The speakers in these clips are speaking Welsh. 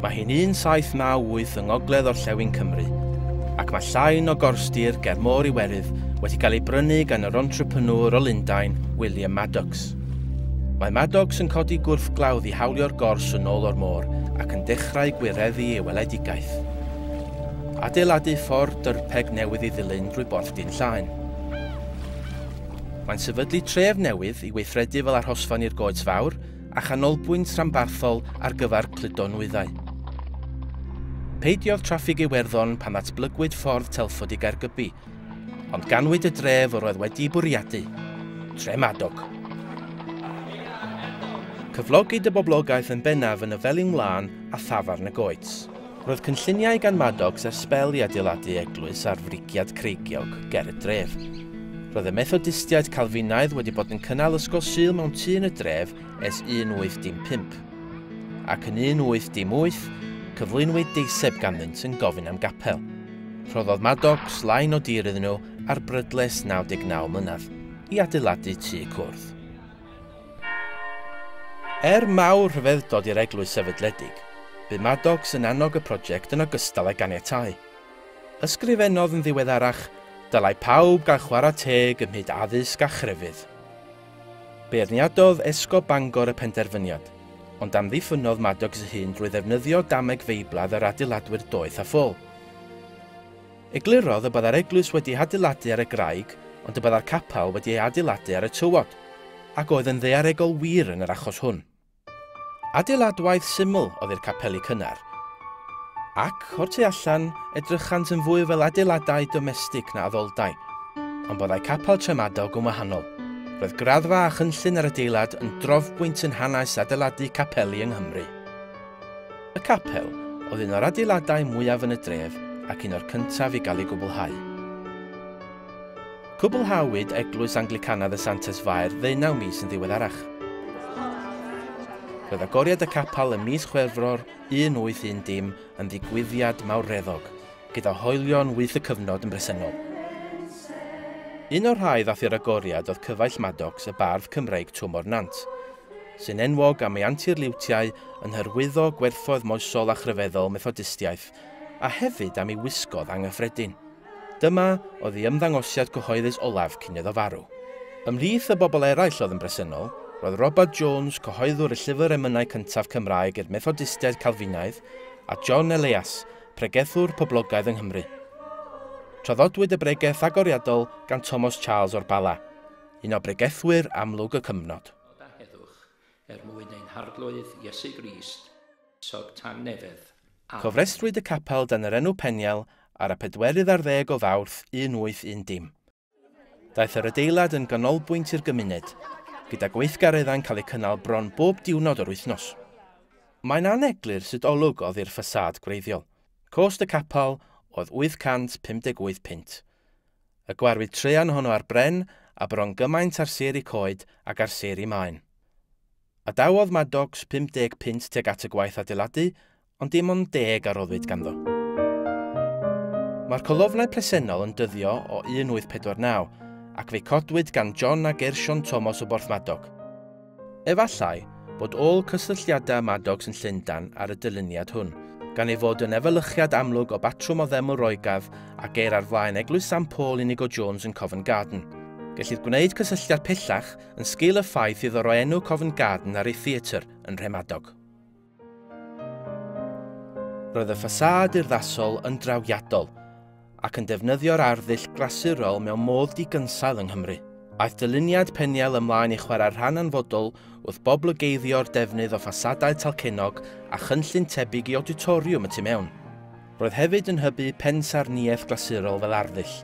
Mae hi'n 1798 yng ngogledd orllewin Cymru, ac mae llain o gorsdir ger Môr Iwerydd wedi cael ei brynu gan yr entrepreneur o Lundain, William Madocks. Mae Madocks yn codi gwrthglawdd i hawlio'r gors yn ôl o'r môr ac yn dechrau gwireddu ei weledigaeth. Adeiladu ffordd dyrpeg newydd i ddilyn drwy Borth Din Llaen. Mae'n sefydlu tref newydd i weithredu fel arhosfan i'r Goets Fawr a chanolbwynt rhanbarthol ar gyfer cludo nwyddau. Peidiodd traffig Iwerddon pan ddatblygwyd ffordd Telford i Gaergybi, ond ganwyd y dref yr oedd wedi bwriadu, Tremadog. Cyflogid y boblogaeth yn bennaf yn y Felin Wlân a Thafarn y Goets. Roedd cynlluniau gan Madocks ers sbel i adeiladu eglwys ar frigiad creigiog ger y dref. Roedd y Methodistiaid Calfinaidd wedi bod yn cynnal ysgol Sul mewn tŷ yn y dref ers 1815. Ac yn 1818, cyflwynwyd deiseb ganddynt yn gofyn am gapel. Rhoddodd Madocks lain o dir iddyn nhw ar brydles 99 mlynedd i adeiladu tŷ cwrdd. Er mawr rhyfeddod i'r eglwys sefydledig, bu Madocks yn annog y prosiect yn ogystal â ganiatáu. Ysgrifennodd yn ddiweddarach, dylai pawb gael chwarae teg ym myd addysg a chrefydd. Beirniadodd Esgob Bangor y penderfyniad, ond amddiffynnodd Madocks ei hun drwy ddefnyddio dameg feiblaidd yr adeiladwyr doeth a ffôl. Eglurodd y byddai'r eglwys wedi adeiladu ar y graig, ond y byddai'r capel wedi ei adeiladu ar y tywod, ac oedd yn ddaearegol wir yn yr achos hwn. Adeiladwaith syml oedd i'r capeli cynnar, ac o'r tu allan edrychant yn fwy fel adeiladau domestig na addoldai, ond byddai capel Tremadog yn wahanol. Roedd graddfa a chynllun yr adeilad yn drofbwynt yn hanes adeiladu capeli yng Nghymru. Y capel oedd un o'r adeiladau mwyaf yn y dref ac un o'r cyntaf i gael ei gwblhau. Cwblhawyd eglwys Anglicanaidd y Santes Fair 19 mis yn ddiweddarach. Roedd agoriad y capel ym mis Chwefror 1810 yn ddigwyddiad mawreddog, gyda hoelion wyth y cyfnod yn bresennol. Un o'r rhai ddath i'r agoriad oedd cyfaill Madocks, y bardd Cymreig Twm o'r Nant, sy'n enwog am ei antur liwtiau yn hyrwyddo gwerthoedd moesol a chrefyddol Methodistiaeth, a hefyd am ei wisgoedd anghyffredin. Dyma oedd ei ymddangosiad cyhoeddus olaf cyn iddo farw. Ymhlith y bobl eraill oedd yn bresennol, roedd Robert Jones, cyhoeddwr y llyfr emynau cyntaf Cymraeg i'r Methodistiaid Calfinaidd, a John Elias, pregethwr poblogaidd yng Nghymru. Traddodwyd y bregeth agoriadol gan Thomas Charles o'r Bala, un o bregethwyr amlwg y cyfnod. A heddwch er mwyn ein harglwydd Iesu Grist, sog tan nefedd. Amen. Cofrestrwyd y capel dan yr enw Peniel ar y 14 o Fawrth 1810. Daeth yr adeilad yn ganolbwynt i'r gymuned, gyda gweithgareddau'n cael eu cynnal bron bob diwrnod o'r wythnos. Mae'n aneglur sut olwg oedd i'r ffasâd gwreiddiol. Cost y capel oedd 858 punt. Y gwarwyd traean ohono ar bren a bron gymaint ar seri coed ac ar seri maen. Adawodd Madocks 50 punt tuag at y gwaith adeiladu, ond dim ond 10 a roddwyd ganddo. Mae'r colofnau presennol yn dyddio o 1849 ac fe'i codwyd gan John a Gershon Thomas o Borthmadog. Efallai bod ôl cysylltiadau Madocks yn Llundain ar y dyluniad hwn, gan ei fod yn efelychiad amlwg o batrwm o ddeml Roegaidd a geir ar flaen Eglwys St Paul Inigo Jones yn Covent Garden. Gellid gwneud cysylltiad pellach yn sgil y ffaith iddo roi enw Covent Garden ar ei theatr yn Nhremadog. Roedd y ffasâd urddasol yn drawiadol ac yn defnyddio'r arddull glasurol mewn modd digynsail yng Nghymru. Aeth dyluniad Peniel ymlaen i chwarae rhan anfodol wrth boblogeiddio'r defnydd o ffasadau talcennog a chynllun tebyg i auditoriwm y tu mewn. Roedd hefyd yn hybu pensaernïaeth glasurol fel arddull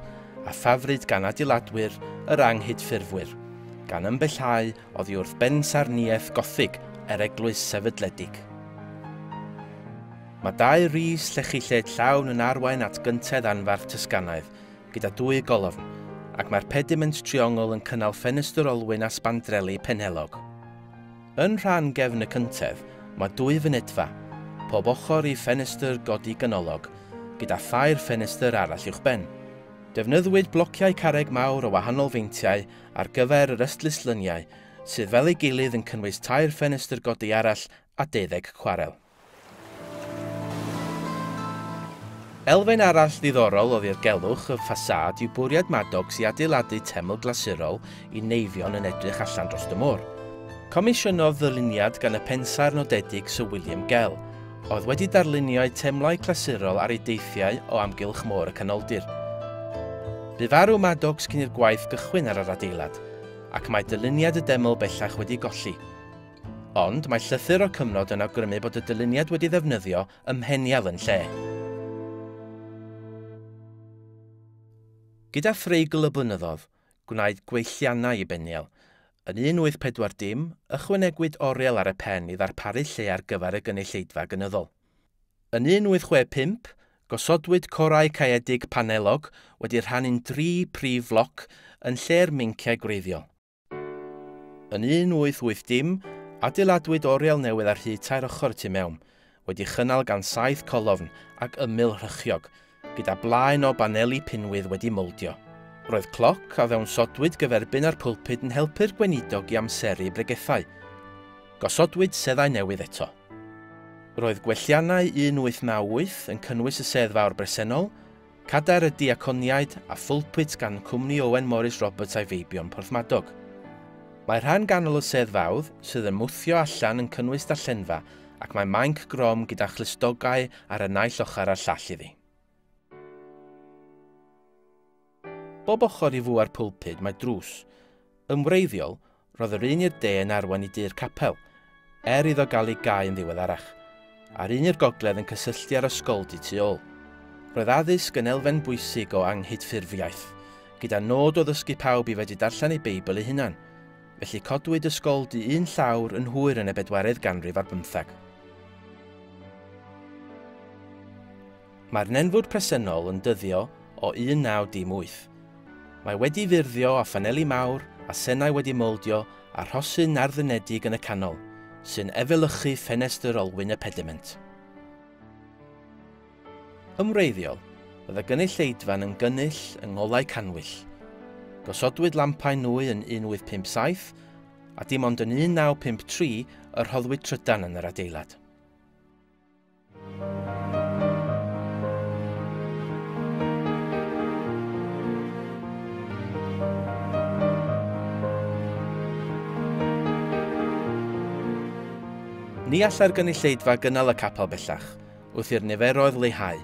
a ffafrid gan adeiladwyr yr anghydffurfwyr, gan ymbellhau oddi wrth bensaernïaeth gothig yr eglwys sefydledig. Mae dau ris llechi lled llawn yn arwain at gyntedd anferth Tysganaidd, gyda dwy golofn, ac mae'r pediment triongl yn cynnal ffenestr olwyn a sbandreli penelog. Yn rhan gefn y cyntedd, mae dwy fynedfa, pob ochr i ffenestr godi ganolog, gyda thair ffenestr arall uwchben. Defnyddwyd blociau carreg mawr o wahanol feintiau ar gyfer yr ystlyslyniau, sydd fel ei gilydd yn cynnwys tair ffenestr godi arall a 12 chwarel. Elfen arall ddiddorol o ddirgelwch y ffasâd yw bwriad Madocks i adeiladu teml glasurol i neifion yn edrych allan dros y môr. Comisiynodd ddyluniad gan y pensaer nodedig Sir William Gell, oedd wedi darlunio temlau clasurol ar ei deithiau o amgylch môr y Canoldir. Bu farw Madocks cyn i'r gwaith gychwyn ar yr adeilad, ac mae dyluniad y deml bellach wedi golli. Ond mae llythyr o'r cyfnod yn awgrymu bod y dyluniad wedi ddefnyddio ym Mheniel yn lle. Gyda threigl y blynyddoedd, gwnaed gweithiannau i Beniel. Yn 1840, ychwanegwyd oriel ar y pen i ddarparu lle ar gyfer y gynulleidfa gynyddol. Yn 1865, gosodwyd corau caeedig panelog wedi rhannu'n dri prif floc yn lle'r meinciau gwreiddiol. Yn 1880, adeiladwyd oriel newydd ar hyd tair ochr tu mewn, wedi chynnal gan 7 colofn ac ymyl rhychiog, gyda blaen o baneli pinwydd wedi moldio. Roedd cloc a ddewnsodwyd gyferbyn â'r pulpud yn helpu'r gweinidog i amseru bregethau. Gosodwyd seddau newydd eto. Roedd gwelliannau 1898 yn cynnwys y sedd fawr bresennol, cadair y diaconiaid a phulpit gan cwmni Owen Morris Roberts a'i feibion Porthmadog. Mae rhan ganol y sedd fawr sydd yn mwthio allan yn cynnwys darllenfa ac mae mainc grom gyda chlustogau ar y naill ochr a'r llall iddi. Bob ochr i fwa'r pulpud mae drws. Yn wreiddiol, roedd yr un i'r de yn arwain i dŷ'r capel, er iddo gael ei gau yn ddiweddarach, a'r un i'r gogledd yn cysylltu â'r ysgoldy tu ôl. Roedd addysg yn elfen bwysig o anghydffurfiaeth, gyda nod o ddysgu pawb i fedru darllen ei Beibl ei hunan, felly codwyd ysgoldy un llawr yn hwyr yn y bedwaredd ganrif ar bymtheg. Mae'r nenfwd presennol yn dyddio o 1918. Mae wedi ffurfio â phaneli mawr a senau wedi moldio a rhosyn arddunedig yn y canol, sy'n efelychu ffenestr olwyn y pediment. Yn wreiddiol, roedd y gynulleidfa'n yn gynnull yng ngolau cannwyll. Gosodwyd lampau nwy yn 1857 a dim ond yn 1953 y rhoddwyd trydan yn yr adeilad. Ni allai'r gynulleidfa gynnal y capel bellach, wrth i'r niferoedd leihau,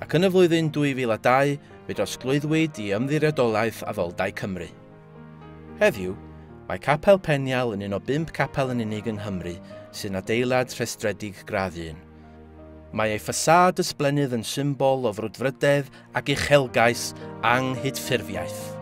ac yn y flwyddyn 2002 fe drosglwyddwyd i Ymddiriedolaeth Addoldai Cymru. Heddiw, mae Capel Peniel yn un o 5 capel yn unig yng Nghymru sy'n adeilad rhestredig gradd 1. Mae ei ffasâd ysblennydd yn symbol o frwdfrydedd ac uchelgais anghydffurfiaeth.